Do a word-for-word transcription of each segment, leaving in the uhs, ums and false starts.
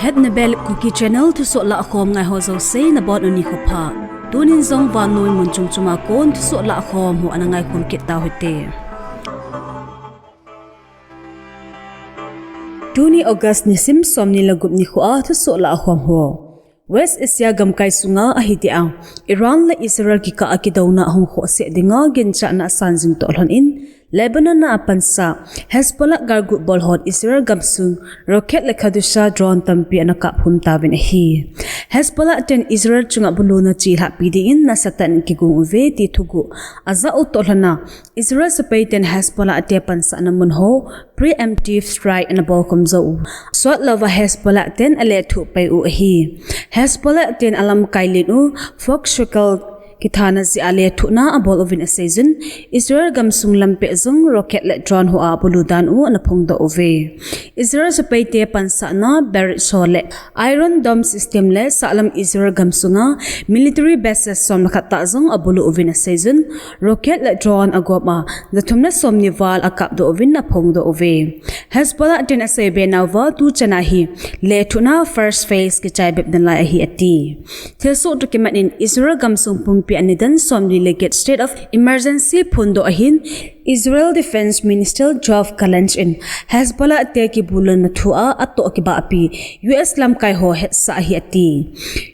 Etnabel Kuki Channel thusoh lahkhom ngai ho jouse nabonun nikho pha. Tunin jong vannoi mun chom choma kon thusoh lahkhom ho ana ngaikhom kit tau hite. Tuni August nisim somni le gup nikhoa thusoh lahkhom ho. West Asia gamkai sunga ahi dia Iran le Israel kikah a kidouna ahung khohsah dinga ginchahna asan jing toh lhon in, Lebanon a apansa Hezbollah galgut bol hon Israel gamsung rocket le Katyusha drone tampi ana kap khum tauvin ahi. Hezbollah ten Israel chunga buluna chelhahpi dingin nasatah in kigong uve ti thuguh ajah u toh lhon a, Israel sepai ten Hezbollah te pansahna mun ho preemptive strike ana bolkhum jou u. Sot louva Hezbollah ten alethuh pai u ahi. Hezbollah ten alamkai len u Fox Circle kithana jeh a lethuhna abol uvin aseijin, Israel gamsung lampeh jong rocket le drone hoa bulu dan u ana phongdoh uve. Israel sepai te pansahna Berit Shor le Iron Dome system le sahlam Israel gamsunga military bases som le khat tah jong abulu uvin aseijin, rocket le drone agom a, jathum le somni val akapdoh uvin aphongdoh uve. Hezbollah ten aseibe nauva tuchan a hi lethuhna first phase kichai bep nalai ahi ati. Thilsoh toh kimat in Israel gamsung pumpi a nidan somli le get state of emergency phondoh ahin, Israel Defense Minister Yoav Gallant in Hezbollah te kibuluna thua atoh kibahpi U S lamkai ho hetsah ahi ati.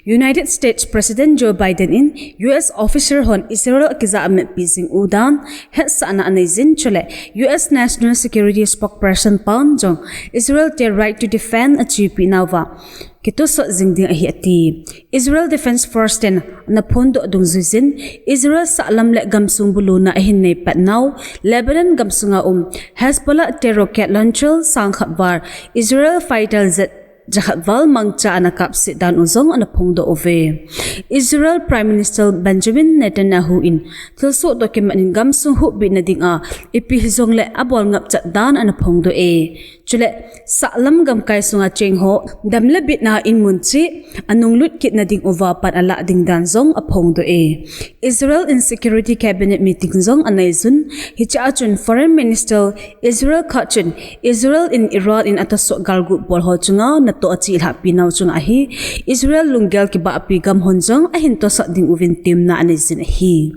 United States President Joe Biden in U S officer hon Israel akijah a metpi jing u dan hetsahna aneijin chule U S National Security Spokesperson pan jong Israel te right to defend achepi nauva kitosot jing ding ahi ati. Israel Defense Force ten ana phondoh dungjuijin Israel sahlam le gamsung buluna ahin neipat nau Lebanon gamsunga um Hezbollah te rocket launcher sangkhat val, Israel fighter jet jakhat val mangcha ana kapsah dan u jong ana phongdoh uve. Israel Prime Minister Benjamin Netanyahu in thilsoh toh kimat in gamsung huhbitna dinga ipi hijongle abol ngapchat dan ana phongdoh e. Chule sahlam gamkai sunga cheng ho dam le bitna in mun cheh a nunglut kitna ding uva pan alah ding dan jong aphongdoh e. Israel in Security Cabinet meeting jong aneijun, hichea chun Foreign Minister Israel Katz chun Israel in Iran in atohsoh galgut bol ho chunga natoh achelhahpi nau chunga hi Israel lunggel kibahpi gam hon jong ahin tosot ding uvin temna aneijin ahi.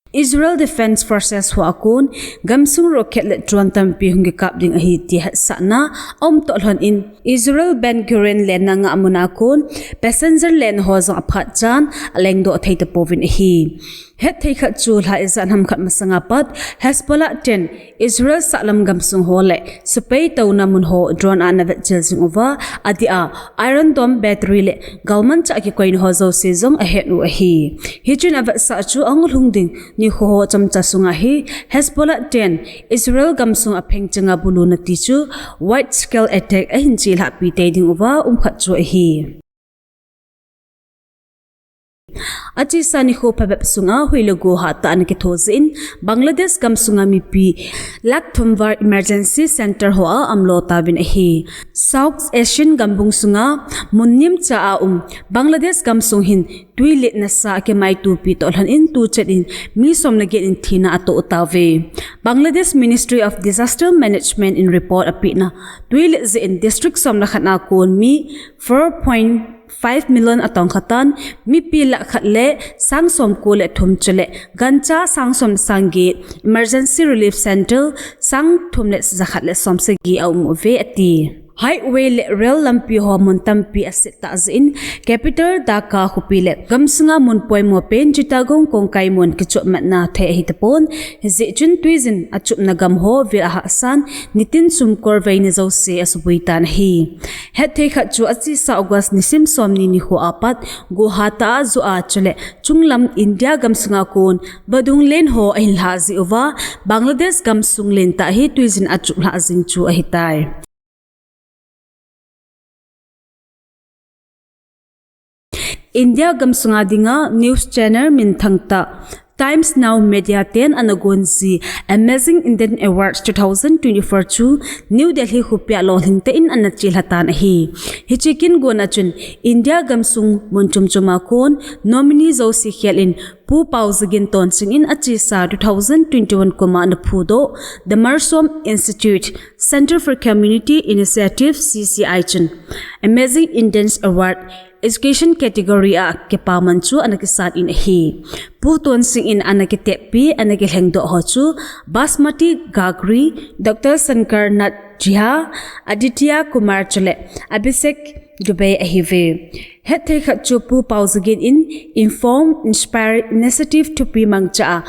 Israel Defense Forces hoa kon gamsung rocket le drone tampi hung kikap ding ahi ti hetsahna aum toh lhon in Israel Ben Gurion lenna ngah muna kon passenger len ho jong aphat chan alengdoh thei tapouvin ahi. Hetthei khat chu lha ijat ham khat masanga pat Hezbollah ten Israel sahlam gamsung ho le sepai touna mun ho drone a ana vetchil jing uva, adeh a Iron Dome battery le galmanchah kikoina ho jouse jong ahet u ahi. Hichun avetsah chu ahung lhung ding nikho ho chomcha sunga hi Hezbollah ten Israel gamsung apheng chenga buluna ti chu wide scale attack ahin chelhahpi tei ding uva um khat chu ahi. Achesa nikho phabep sunga huile go hatah ana kitho jeh in Bangladesh gamsunga mipi lakh thum val emergency center hoa umlo tauvin ahi. South Asian gambung sunga mun nemcha a um Bangladesh gamsung hin twilet nasa akimaitopi toh lhon in tuchan in mi som le get in thina atoh tauve. Bangladesh Ministry of Disaster Management in report apehna twilet jeh in district som le khat a kon mi four point five million atongkha tan, mipi lakh khat le sang somko le thum chule gancha sang som le sang get, emergency relief center sang thum le jakhat le som sagi aum uve ati. Highway le rail lampi ho mun tampi aset tah jeh in capital Dhaka khopi le gamsunga mun poimo pen Chittagong kongkai mun kichopmatna thei ahi tapon, hijeh chun tuijin achupna gam ho vil ahahsan nitin sumkol veina jouse asuboi tan ahi. Hetthei khat chu achesa August nisim somni nikho apat go hatah a joh a chule chunglam India gamsunga kon vadung len ho ahin lhah jeh uva Bangladesh gamsung lentah hi tuijin achup lhah jing chu ahitai. India gamsunga dinga news channel minthang tah Times Now Media ten ana gon ji Amazing Indian Awards two thousand twenty-four chu New Delhi khopia lolhing tah in ana chelha tan ahi. Hiche kin gona chun India gamsung mun chom choma kon nominee jouse khel in Pu Paozagin Tonsing in achesa two thousand twenty-one kum a ana phudoh The Marsom Institute Center for Community Initiative, C C I, chun Amazing Indians Award Education category a kipaman chu ana kisan in ahi. Pu Tonsing in ana kiteppi, ana kilhengdoh ho chu Basmati Gagri, Doctor Shankar Nath Jha, Aditya Kumar chule Abhishek Dubey ahiuve. Hetthei khat chu Pu Paozagin in Inform, Inspire, Initiative thupi mangcha a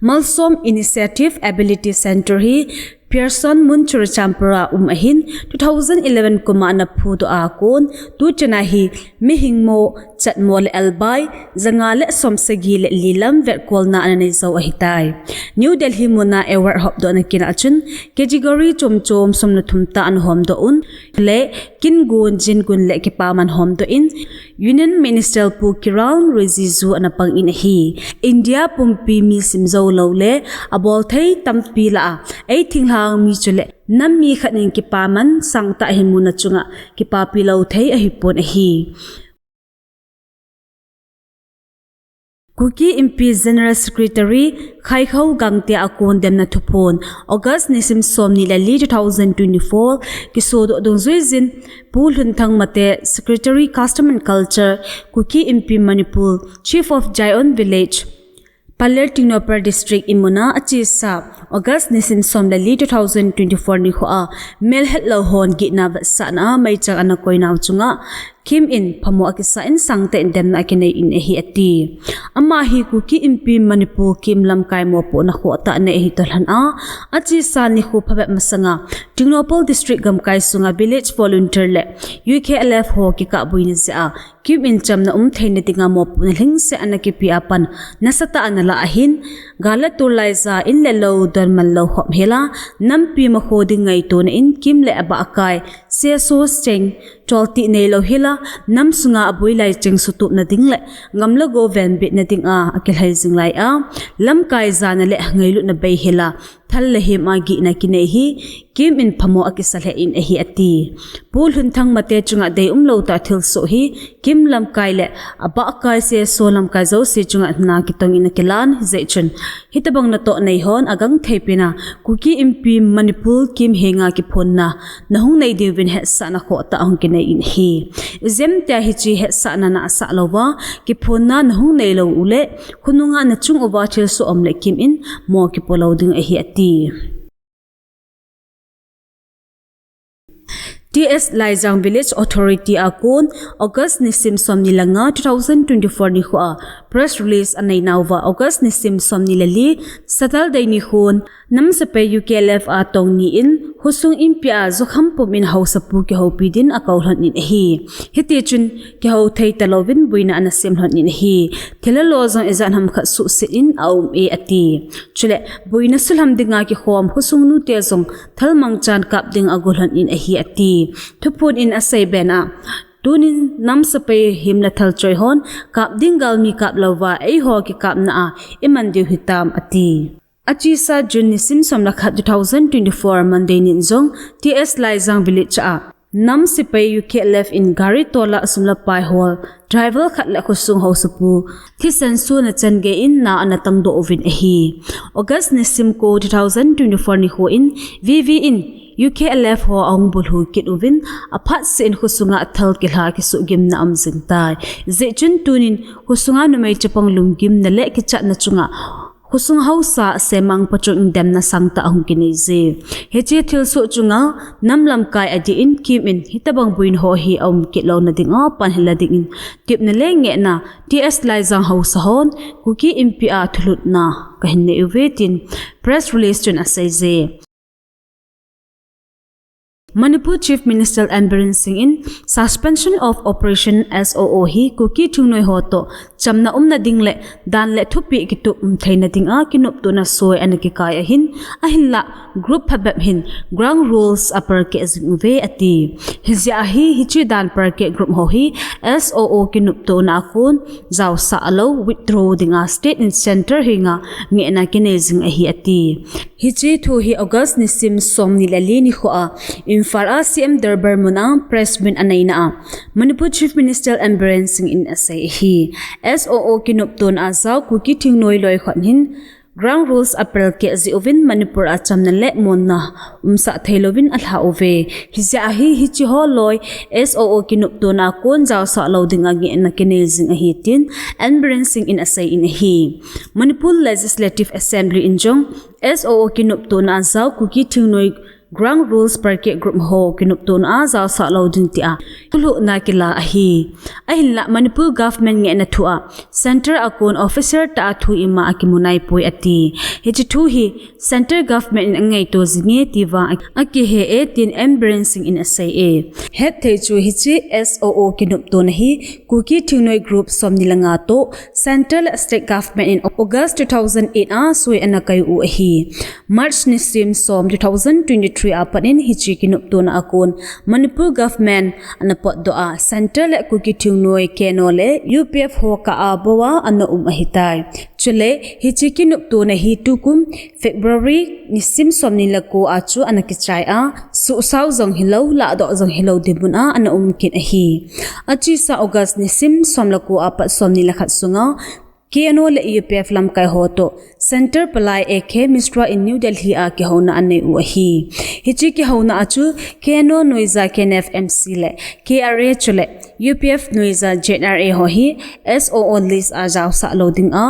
Marsom Initiative Ability Center hi Pearson mun Churachandpur a um ahin, two thousand eleven kum a ana phudoh a kon, tuchana hi mihing mo, chatmo le albai, zanga le somsagi le li lam vetkolna ana nei jou ahitai. New Delhi muna award hopdohna kinah chun category chomchom somle thum tah ana homdoh un, le kingun, jingun le kipaman homdoh in, Union Minister Pu Kiren Rijiju ana pang in ahi. India pumpi mi simjou lou le abolthei tampi lah a eithinglhang mi chule nam mi khat in kipaman sangtah hi muna chunga kipapi lou thei ahipon ahi. Kuki Inpi General Secretary Khaikhou Gangte a kon demna thuphon, August nisim somni le li, two thousand twenty-four, kisodoh dungjuiyin, Pu Lhunthang Mate, Secretary Custom and Culture, Kuki Inpi Manipur, Chief of Jayon Village, Pallel, Tengnoupal District in muna achesa August nisim som le li, two thousand twenty-four nikho a melhetlou hon gihna vetsahna a meichang ana koinau chunga KIM in phamo akisa in sangtah in demna akinei in ahi ati. Ama hi Kuki Inpi Manipur KIM lamkai mopohna khohtah nei ahi toh lhon a, achesa nikho phabep masanga Tengnoupal District gamkai sunga Village Volunteer le U K L F ho kikahboina jeh a KIM in chamna umtheina dinga mopohna lhingset ana kipe a pan nasatah ana la ahin, gal le tol laija in le lou donman lou hop hela, nampi makho ding ngaitona in KIM le abahkai CSO cheng choltih neilou hela, nam sunga aboilai cheng sutupna ding le gam le go venbitna dinga akilhai jing lai a, lamkai jana le ngailutna bei hela, thal le him a gihna kinei hi KIM in phamo akisa lheh in ahi ati. Pu Lhunthang Mate chunga deium lou tah thilsoh hi KIM lamkai le abahkai CSO lamkai jouse chunga na kitong in akilan, hijeh chun hitobang natoh nei hon agangthei pena Kuki Inpi Manipur KIM henga kiphonna nahung nei diuvin hetsahna khohtah ahung kinei in ahi. Ijemtia hiche hetsahna nasah louva kiphonna nahung neilou uleh, khonunga nachung uva thilsoh um le KIM in mo kipo lou ding ahi ati. T S Laijang Village Authority a kon August nisim somni le nga, two thousand twenty-four nikho a press release anei nauva, August nisim somni le li, Saturday nikhon nam sepai U K L F a tong ni in khosung inpi a jukham pum in haosapu kihoupi din akou lhon in ahi. Hitichun kihou thei talouvin boina ana sem lhon in ahi. Thil le lo jong ijat ham khat suhset in aum e ati. Chule boina sulham dinga kikhom khosung nute jong thal mangchan kap ding ago lhon in ahi ati. Thuphon in asei bena, tunin nam sepai him le thal choi hon kap ding galmi kap louva eiho kikapna a iman diu hitam ati. Achesa June nisim som le khat, two thousand twenty-four, Monday nin jong T S Laijang Village a nam sepai U K L F in gari tola sum le pai hol driver khat le khosung haosapu thisan suna chan gei in na ana tangdoh uvin ahi. August nisim ko, two thousand twenty-four nikho in V V in U K L F ho ahung bulhu kit uvin aphat seh in khosunga thal kilha kisuhgimna aum jing tai. Hijeh chun tunin khosunga numei chapang lunggimna le kichatna chunga khosung haosa semang pachun in demna sangtah ahung kinei je. Hiche thilsoh chunga nam lamkai adeh in KIM in hitobang boina ho hi aum kit louna dinga pan hila dingin tepna le ngehna T S Laijang haosa hon Kuki Inpi a thulhutna kahin nei uve tin press release chun asei je. Manipur Chief Minister N Biren Singh in Suspension of Operation, S O O, hi Kuki thingnoi ho toh chamna umna ding le dan le thupeh kitup um theina dinga kinoptona soi ana kikai ahin, ahinlah group phabep hin ground rules aperkeh jing uve ati. Hijeh a hi hiche dan perkeh group ho hi S O O kinoptona a kon jaosah lou, withdraw dinga state in centre henga ngehna kinei jing ahi ati. Hiche thu hi August nisim somni le li nikho a in Imphal a C M Durbar mun a press meet aneina a Manipur Chief Minister N Biren Singh in asei ahi. S O O kinoptona a jao Kuki thingnoi loikhot hin ground rules apelkeh jeh uvin Manipur a chamna le monna umsah theilouvin alhah uve. Hijeh a hi hiche ho loi S O O kinoptona a kon jaosah lou dinga ngehna kinei jing ahi tin N Biren Singh in asei in ahi. Manipur Legislative Assembly in jong S O O kinoptona a jao Kuki thingnoi ground rules pelkeh group ho kinoptona a jaosah lou ding tia thulhuhna kila ahi. Ahinlah Manipur government ngehna thu a Centre a kon officer tah a thu ima akimu naipoi ati. Hiche thu hi Centre government in angaito jinge ti vang akihe e tin N Biren Singh in asei e. Hetthei chu hiche S O O kinoptona hi Kuki thingnoi group somni le nga toh Centre le State government in August two thousand eight a soi ana kai u ahi. March nisim som two thousand twenty-three a pat in hiche kinoptona a kon Manipur government ana potdoh a Centre le Kuki thingnoi K N O le U P F ho kah a bou a ana um ahitai. Chule hiche kinoptona hi tukum February nisim somni le ko a chu ana kichai a, suhsao jong hilou, lahdoh jong hilou dinmun a ana um kit ahi. Achesa August nisim som le ko a pat somni le khat sunga K N O le U P F lamkai ho toh Centre palai A K Mishra in New Delhi a kihouna anei u ahi. Hiche kihouna a chu K N O noija K N F M C le K R A chule U P F noija J N R A ho hi S O O list a jaosah lou dinga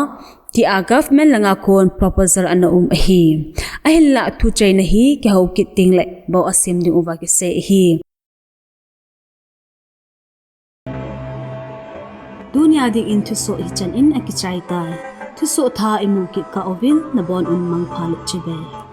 tia government langa kon proposal ana um ahi. Ahinlah thucheina hi kihou kit tengle bou asem ding uva kisei ahi. Tunia dingin thusoh hichan in akichai tai. Thusoh thah imu kit kah uvin nabon un mangpha le chibai.